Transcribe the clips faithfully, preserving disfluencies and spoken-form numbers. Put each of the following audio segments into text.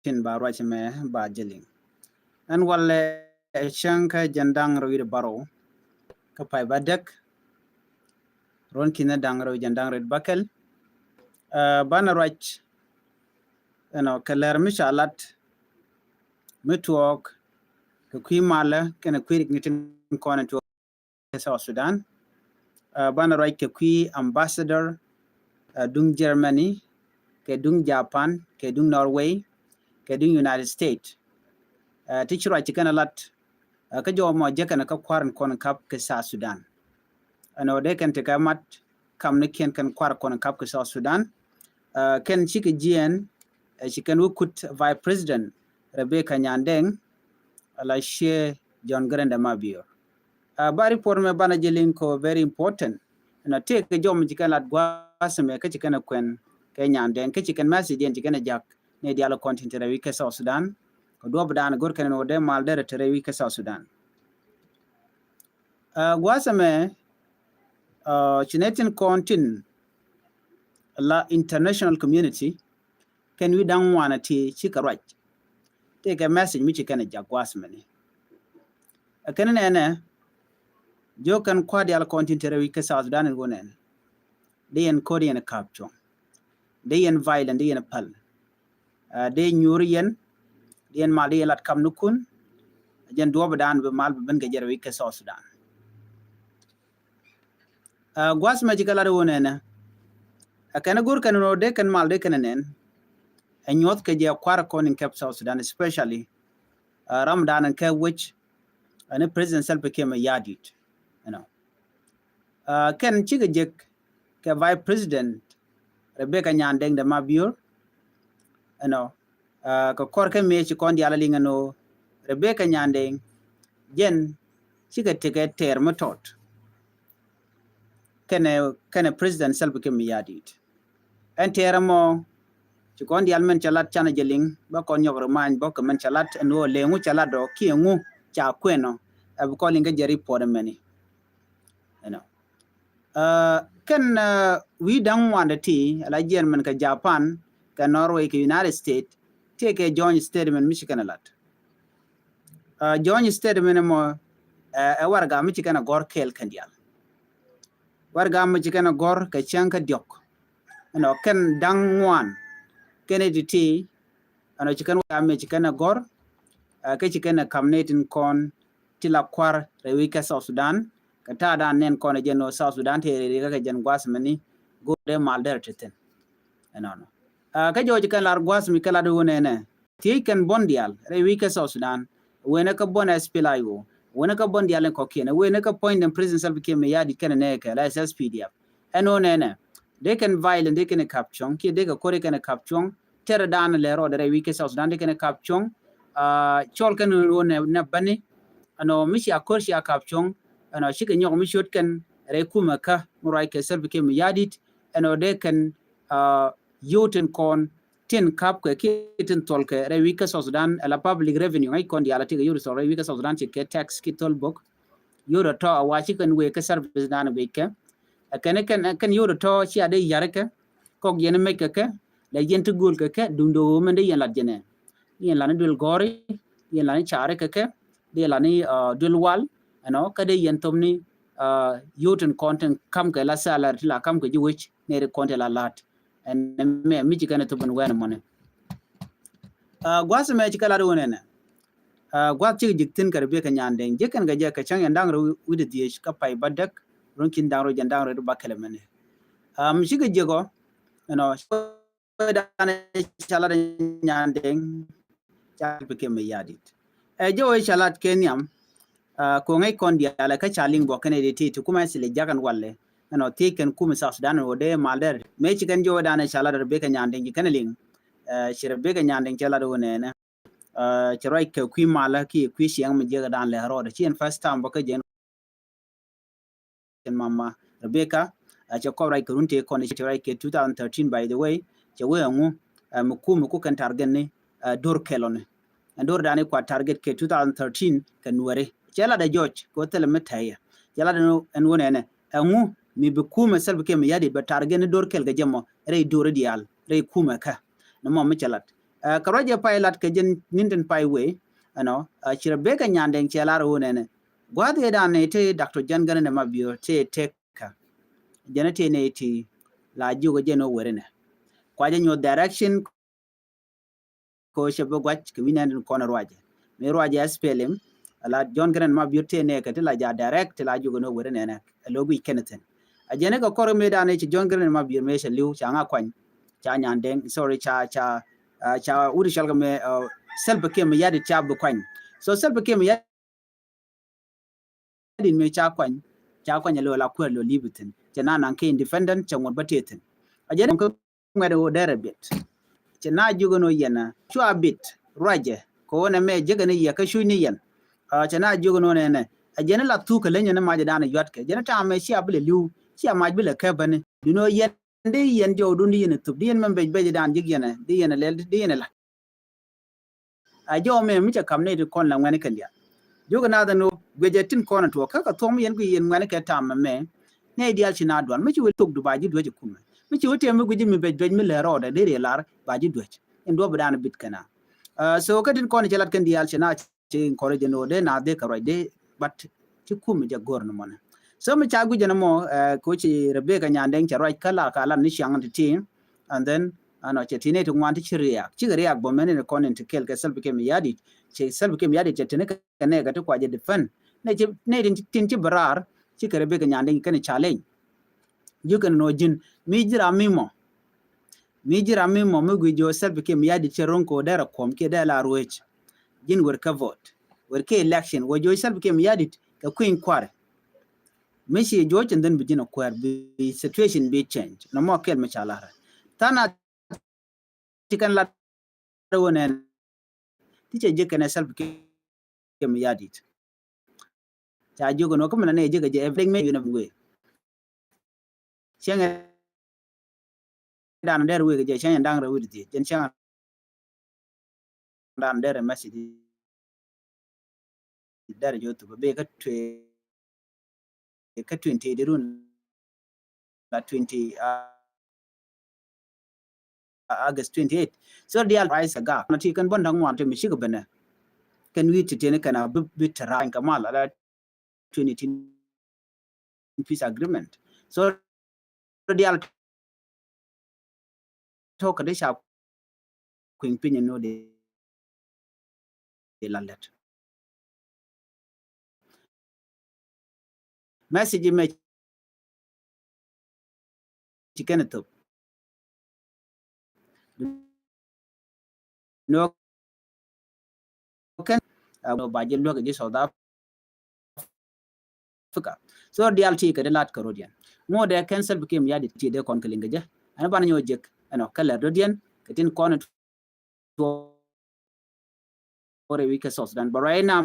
tin ba ruac mɛ ba jɛ liŋ. Ɛn walɛ cäŋ kä jɛn da̱ŋ rɛw wi̱cdɛ bärɔw kä pay bädäk, ruɔ̱n ki̱n da̱ŋ rɛw jɛn da̱ŋ rɛw bäkɛl. Banɛ ruac ɛnɔ kɛ lɛr mi ca lat mi tuɔɔk kɛ kui̱ malä kɛnɛ kui̱ rik ni tin kɔn in tuɔɔk kɛ South Sudan. Banɛ ruac kɛ kui̱ ambassador duŋ Germany, kɛ duŋ Japan, kɛ duŋ Norway, kɛ duŋ United States. Ti ci ruac ci kɛn lat kä jɔw mɔ jɛ kɛn kä kua̱r in kɔn kap kɛ South Sudan. Ɛnɔ dee kɛn ti kɛ mat kam ni kiɛn kɛn kua̱r kɔn kap kɛ South Sudan. Kɛn cikɛ jiɛn ci kɛn wä kut Vice President Rebecca Nyandeng ala ciɛ John Garang de Mabior. Ba report mɛ banɛ jɛ liŋ kɔ very important. Ɛnɔ tëë kɛ jɔw mɔ ci kɛn lat gua̱a̱th mɛ kä ci kɛn kuɛn kɛ Nyandeng kä ci kɛn message diɛn ci kɛn jak ni dial kɔn tin te rɛy wi̱c kɛ South Sudan. Kɛ duɔp dan go̱r kɛn ni wä dee mal derɛ te rɛy wi̱c kɛ South Sudan. Gua̱a̱th mɛ ci nɛ tin kɔn tin la international community kɛn wi̱i̱ da̱ŋ ŋuan a ti ci kɛ ruac. Tëë kɛ message mi ci kɛn a jak gua̱a̱th mɛ ni. Ɛ kɛn nɛnɛ jiök kɛn kua̱r dial kɔn tin te rɛy wi̱c kɛ South Sudan in wä nɛn. Dee yɛn ko̱r yɛn kap cuɔ̱ŋ. Dee yɛn violent, dee yɛn päl. Dee nyuur yɛn, dee yɛn mal, dee yɛn lat kam ni kun. Jɛn duɔp dan bi mal bi ben kɛ jɛ rɛy wi̱c kɛ South Sudan. Gua̱a̱th mɛ ci kɛ lat wä nɛnɛ. Ɛ kɛn go̱r kɛn nɔ dee kɛn mal dee kɛn nɛn. Ɛ nyuɔth kɛ jɛ kua̱r kɔn in kɛp South Sudan, especially ram dan in kɛ wec ɛn President Salva Kiir Mayardit. Ɛnɔ kɛn cikɛ jek kɛ Vice President Rebecca Nyandeng de Mabior. Ɛnɔ kɛ kɔr kɛ mëë ci kɔn dial a liŋ ɛn ɣöö Rebecca Nyandeng jɛn cikɛ tekɛ tɛɛr mi tɔt kɛnɛ kɛnɛ President Salva Kiir Mayardit. Ɛn tɛɛr ɛmɔ ci kɔn dial mɛn ca lat canɛ jɛ liŋ bä kɔn nyɔk ri many bä kɛ mɛn ca lat ɛn ɣöö lɛ ŋu ca lat ɔ kiɛ ŋu ca kuɛn ɔ. Ɛ bi kɔn liŋ kä jɛ report ɛmɛni. Ɛnɔ kɛn wi̱i̱ da̱ŋ ŋuandɛ ti ala jiɛn mɛn kɛ Japan, kɛ Norway, kɛ United States, tëë kɛ joint statement mi ci kɛn ɛ lat. Joint statement ɛmɔ ɛ warɛga mi ci kɛn ɛ gɔ̱r kɛɛl kɛn dial. Warɛga mi ci kɛn ɛ gɔ̱r kɛ cäŋ kä diɔ̱k. Ɛnɔ kɛn da̱ŋ ŋuan kɛn ɛ ti ti ɛnɔ ci kɛn warɛga mi ci kɛn ɛ gɔ̱r. Kä ci kɛn ɛ kam ni tin kɔn ti la kua̱r rɛy wi̱c kɛ South Sudan. Kɛ ta̱a̱ dan nɛn kɔn ɛ jɛn ɣöö South Sudan tëë rɛy rɛy kä kɛ jɛn gua̱a̱th mɛni go̱o̱r dee mal derɛ ti thi̱n. Ɛnɔnɔ kä jɔɔc kɛn lar gua̱a̱th mi kɛ lat wä nɛnɛ. Thiec kɛn buɔ̱n diaal rɛy wi̱c kɛ South Sudan. Wen kä buɔ̱n S P L A I O, wen kä buɔ̱n diaal in kɔ̱kiɛn, wen kä puɔ̱ny den President Salva Kiir Mayardit kɛn nɛ kɛ la S S P D F. Ɛn ɣöö nɛnɛ dee kɛn violent, dee kɛn kap cuɔ̱ŋ kiɛ dee kɛ ko̱r dee kɛn kap cuɔ̱ŋ. Tɛrɛ dan lɛ rɔɔdɛ rɛy wi̱c kɛ South Sudan dee kɛn kap cuɔ̱ŋ. Cɔl kɛn ɣöö nɛ bäni ɛnɔ mi cia ko̱r cia kap cuɔ̱ŋ. Ɛnɔ cikɛ nyɔk mi ciöt kɛn rɛy kumɛ kä mi ruac kɛ Salva Kiir Mayardit. Ɛnɔ dee kɛn yio̱w tin kɔn tin kap kɛ kiɛ tin thol kɛ rɛy wi̱c kä South Sudan, ala public revenue ŋäc kɔn diaal a ti kɛ yio̱w tin thol rɛy wi̱c kä South Sudan ci kɛ tax ki thol bok. Yio̱w tɔ a wa ci kɛn wee kä service dan wec kɛ. Ɛ kɛn kɛn kɛn yio̱w tɔ cia dee yar kɛ kɔk yɛn mec kɛ kɛ lɛ yɛn ti gööl kɛ kɛ duŋdɛ ɣöö mɛn dee yɛn lat jɛnɛ. Dee yɛn lat ni duël gɔ̱ri, dee yɛn lat ni cari kɛ kɛ, dee yɛn lat ni duël wal. Ɛnɔ kä dee yɛn thop ni yio̱w tin kɔn tin kam kɛ la salary ti la kam kɛ ji̱ wec nɛy ti kɔn ti la la̱t. Ɛn mɛ mi ci kɛn ɛ thop ɛn wɛn ɛmɔni. Gua̱th ɛmɛ ci kɛ lat wä nɛnɛ. Gua̱th cikɛ ji̱k thi̱n kɛ Rebecca Nyandeng, ji̱ kɛn kɛ jɛ kɛ cäŋ yɛn da̱ŋ rɛw wi̱cdɛ dhieec kä pay bädäk, ruɔ̱n ki̱n da̱ŋ rɛw jɛn da̱ŋ rɛw bäkɛl ɛmɛni. Mi cikɛ ji̱k ɔ ɛnɔ dan ca lat Nyandeng ca pikɛ mi yadit. Ɛ jɛ wee ca lat kɛ nhiam. Koŋ ŋäc kɔn diaal kä ca liŋ bɔ kɛn ɛ di ti ti kumɛ thilɛ jakɛn walɛ. Ɛnɔ thiec kɛn kumɛ South Sudan wä dee mal dɛr mëë ci kɛn jɛ wee dan ca lat Rebecca Nyandeng ci kɛn liŋ. Ci Rebecca Nyandeng cɛ lat wä nɛnɛ. Cɛ ruac kɛ kui̱ malä kiɛ kui̱ ciɛŋ mi jiäk dan lɛ rɔɔdɛ ci ɛn first time bä kä jɛn. Mama Rebecca, cɛ kɔp ruac kɛ run tëë kɔn cɛ ruac kɛ two thousand thirteen, by the way. Cɛ wee ɛŋu mi kumɛ ku kɛn target ni dor kɛlɔni. Ɛn dor dani kua target kɛ two thousand thirteen kɛ nuɛri cɛ lat ɛ jɔc kɛ wä thilɛ mi tɛyɛ. Cɛ lat ɛn wä nɛnɛ ɛŋu mi bi kumɛ Salva Kiir Mayardit bɛ target ni dor kɛl kɛ jɛ mɔ rɛy dor diaal rɛy kumɛ kä. Ni mɔ mi cɛ lat. Ɛ, kɛ ruac ɛ pay lat kɛ jɛn ni̱n tin pay wee, ɛnɔ, ɛ, ci Rebecca Nyandeng cɛ lar ɣöö nɛnɛ. Gua̱a̱th ëëdan ni ti Doctor John Garang de Mabior ti tëkä. Jɛn ti ni ti la jiök ɛ jɛn ɣöö weri nɛ. Kua jɛ nyuɔth direction kɛ ɣöö cɛ bi gua̱c kɛ wi̱c nɛn tin kɔn ruacɛ. Mi ruacɛ S P L M, ala John Garang de Mabior ti nɛ kɛ ti la ja direct ti la jiök ɛ ni weri nɛnɛ. Ɛ lo̱ guic kɛn thi̱n. A jɛn kɛ kɔr mëëdan ni ci John Garang de Mabior mëë cɛ li̱w, ca ŋa kuany. Ca Nyandeng, sorry, ca, ca, ah, ca wut cɔal kɛ mɛ, ah, Salva Kiir Mayardit ca bi kuany. So Salva Kiir Mayardit mëë ca kuany, ca kuany a lo̱ la kuäär lo̱ li̱p thi̱n. Cɛ na naŋ kɛ independent, cɛ ŋuɔ̱t bä tëë thi̱n. A jɛn kɛ ŋuɛt ɣöö derɛ bit. Cɛ na jiök ɛn ɣöö yɛn a cua bit ruacɛ kɛ ɣöö nɛ mɛ jek ɛn yɛ kä cuc ni yɛn. Ah, cɛ na jiök ɛn ɣöö nɛnɛ. A jɛn la thuk kɛ leny ɛn mac dan yuatkɛ. Jɛn ta̱a̱ mɛ cia bi lɛ li̱w, cia mac bi lɛ kɛ bäni. Duundɛ ɣöö yɛn di yɛn jɔwdun di yɛn ɛ thup, di yɛn mɛ bec bec dan ji̱k yɛn ɛ, di yɛn ɛ lɛl, di yɛn ɛ la. A jɔw mɛ mi cɛ kam nɛy ti kɔn la ŋuɛ̈ni kɛn diaal. Jiök ɛ nath ɛn ɣöö guiecɛ tin kɔn ɛ tuɔɔk kä kɛ thuɔ̱k mi yɛn guic yɛn ŋuɛ̈ni kɛ tam mɛ mɛ. Nɛy diaal ci na dual mi ci wä thok du ba ji̱ duec ɛ kumɛ. Mi ci wä tëë mi guic ji̱ mi bec duec mi lɛ rɔɔdɛ dee riɛ lar ba ji̱ duec. In duɔ̱p bi dan bit kɛn a. Ah, so kä tin kɔn cɛ lat kɛn diaal ci na ci encourage ɛn ɣöö dee na dee kɛ ruac dee, but ci kum jɛ go̱r ni mɔnɛ. So mi ca guic ɛn mɔ, eh, ko ci Rebecca Nyandeng cɛ ruac kä la ka lat ni ciaŋ ti ti. And then, ɛnɔ cɛ ti nɛy ti ŋuan ti ci riak. Cikɛ riak bä mɛn ni kɔn in ti kɛl kɛ Salva Kiir Mayardit. Ci Salva Kiir Mayardit cɛ ti ni kɛ nɛ kɛ ti kua jɛ defend. Nɛ ci, nɛy tin, tin ci bi raar, cikɛ Rebecca Nyandeng kɛn challenge. Ji̱ kɛn nɔ ji̱n, mi ji̱ ram mi mɔ. Mi ji̱ ram mi mɔ, mi gui jiö Salva Kiir Mayardit cɛ ro̱ŋ kɛ wä dɛr a kuɔm kiɛ dɛr la ruec. Ji̱n wer kä vote. Wer kä election, wä jiö Salva Kiir Mayardit kɛ kui̱ny kua̱r. Mi ci jiö cɛ dhɛn bi ji̱n a kuäär bi situation bi change. Nɔ mɔ kɛl mi ca lar. Tha̱a̱ŋ a ti kɛn lat wä nɛn. Ti cɛ ji̱ kɛn ɛ Salva Kiir Mayardit. Ca jiök ɛn ɣöö kä mi la nɛ ji̱ kɛ jɛ ɛ dek mëë yun ɛ bi wee. Cäŋɛ dan dɛr wee kɛ jɛ cäŋɛ da̱ŋ rɛw wi̱cdɛ dhiec. Jɛn cäŋɛ dan dɛr ɛ message. Dɛr jɛ wä thup bee kä twenty, kä twenty di run la twenty, ah, August twenty-eight. So diaal price a gap. Na ti kɛn bä da̱ŋ ŋuan ti mi cikɛ benɛ. Kɛn wi̱i̱ ti teni kɛn a bi, bi te ra̱a̱ny kɛ mal ala twenty eighteen peace agreement. So diaal tɔk kɛ di ca kui̱ny piny ni di, di la lɛt. Message mɛ ci kɛn thop. Nɔ kɛn, ah, ba ji̱ luäk ji̱ South Africa. So diaal ti kɛ di lat kɛ rot yɛn. Ŋot dee kɛn Salva Kiir Mayardit ti dee kɔn kɛ liŋ kɛ jɛ. Ɛn banɛ nyɔ jek, ɛnɔ, kɛ lɛr rot yɛn, kɛ tin kɔn tuɔɔrɛ wi̱c kɛ South Sudan. But right now,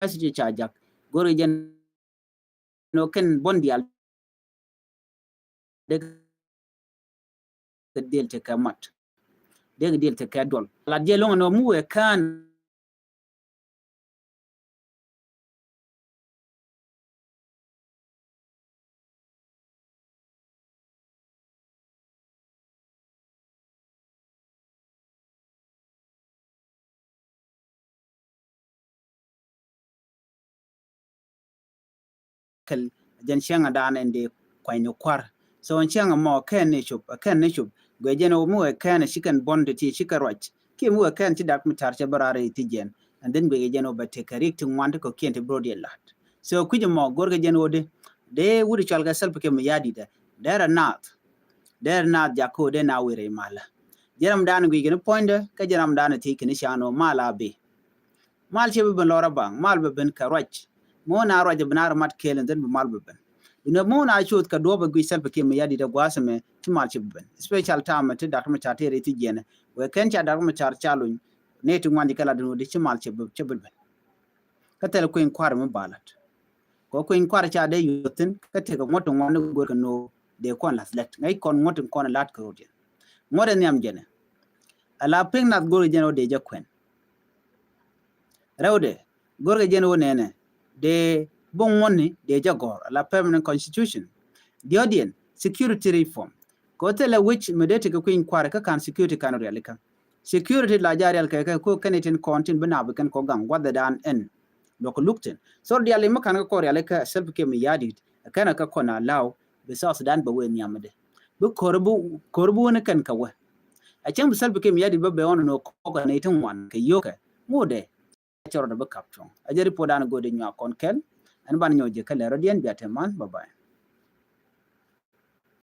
message ca jak. Go̱ri jɛn nɔ kɛn buɔ̱n diaal. Dee kɛ diɛl tekɛ mat. Dee kɛ diɛl tekɛ duɔl. La diɛl loŋ nɔ mi wee kään. Kɛl jɛn cäŋɛ dan in dee kuany ni kua̱r. So in cäŋɛ mɔ kɛn ni cop, kɛn ni cop. Guɛ jɛn wä mi wɛ kɛn ci kɛn buɔ̱n ti ti ci kɛ ruac. Kiɛ mi wɛ kɛn ci dak mi tar cɛ bä raar i̱ ti jɛn. And then guɛ jɛn wä bɛ tekɛ rik ti ŋuan ti kɔ̱kiɛn ti bro diɛ lat. So kui̱c mɔ go̱rkɛ jɛn wä di. Dee wut cɔal kɛ Salva Kiir Mayardit dɛ. Dee rɛ naath. Dee rɛ naath jak ko dee na wirɛ imalä. Jɛ ram dan guic kɛn puɔ̱nydɛ, kä jɛ ram dan ti kɛn can wä mal a bi. Mal cɛ bi ben lɔr a baŋ, mal bi ben kɛ ruac. Muun a ruac bi na rɛ mat kɛɛl, and then bi mal bi ben. Inɔ muun a cuoth kɛ duɔp a guic Salva Kiir Mayardit a gua̱a̱th ɛmɛ, ci mal cɛ bi ben. Special time ti Doctor Machar ti rɛy ti jiɛnɛ. Wee kɛn ca Doctor Machar ca luny, nɛ ti ŋuan ji̱ kɛ lat in wä di ci mal cɛ bi, cɛ bi ben. Kä thil kui̱ny kua̱r mi ba lat. Kɛ kui̱ny kua̱r ca dee yuɔth thi̱n, kä tekɛ ŋuɔ̱t ti ŋuan ni go̱r kɛ no̱o̱ dee kɔn la̱th lät. Ŋäc kɔn ŋuɔ̱t ti kɔn la̱t kɛ rot yɛn. Ŋuɔ̱t in nhiam jɛnɛ. Ala piŋ nath go̱r jɛn wä dee jɛ kuɛn. Rɛwdɛ, go̱rkɛ jɛn wä nɛnɛ, dee boŋ ŋuɔ̱tni dee jɛ gɔ̱r, ala permanent constitution. Diɔ̱diɛn, security reform. Kɔ thilɛ wi̱c mi dee ti kɛ kui̱ny kua̱r kä ka̱n security ka̱n rialikä. Security la ja rial kɛ kɛ ko kɛn itin kɔn tin bi napi kɛn kɔ gaŋ gua̱dhɛ dan ɛn. Luɔk luk tin. So riali mi ka̱n kɛ kɔ rialikä Salva Kiir Mayardit. Kɛn kɛ kɔn a law bi South Sudan bɛ wee nhiamdɛ. Bi kor bi kor bi wuni kɛn kɛ wɛ. A cɛŋ bi Salva Kiir Mayardit bɛ bɛ ɔn nɔ kɔkɛ ni tin wan kɛ yokɛ. Ŋudɛ. Cɛ rɔ dɛ bi kap cuɔ̱ŋ. A jɛ report dan go̱o̱dɛ nyuak kɔn kɛl. Ɛn ban nyɔ jɛ kɛ lɛ rɔ diɛn bia te man. Bye bye.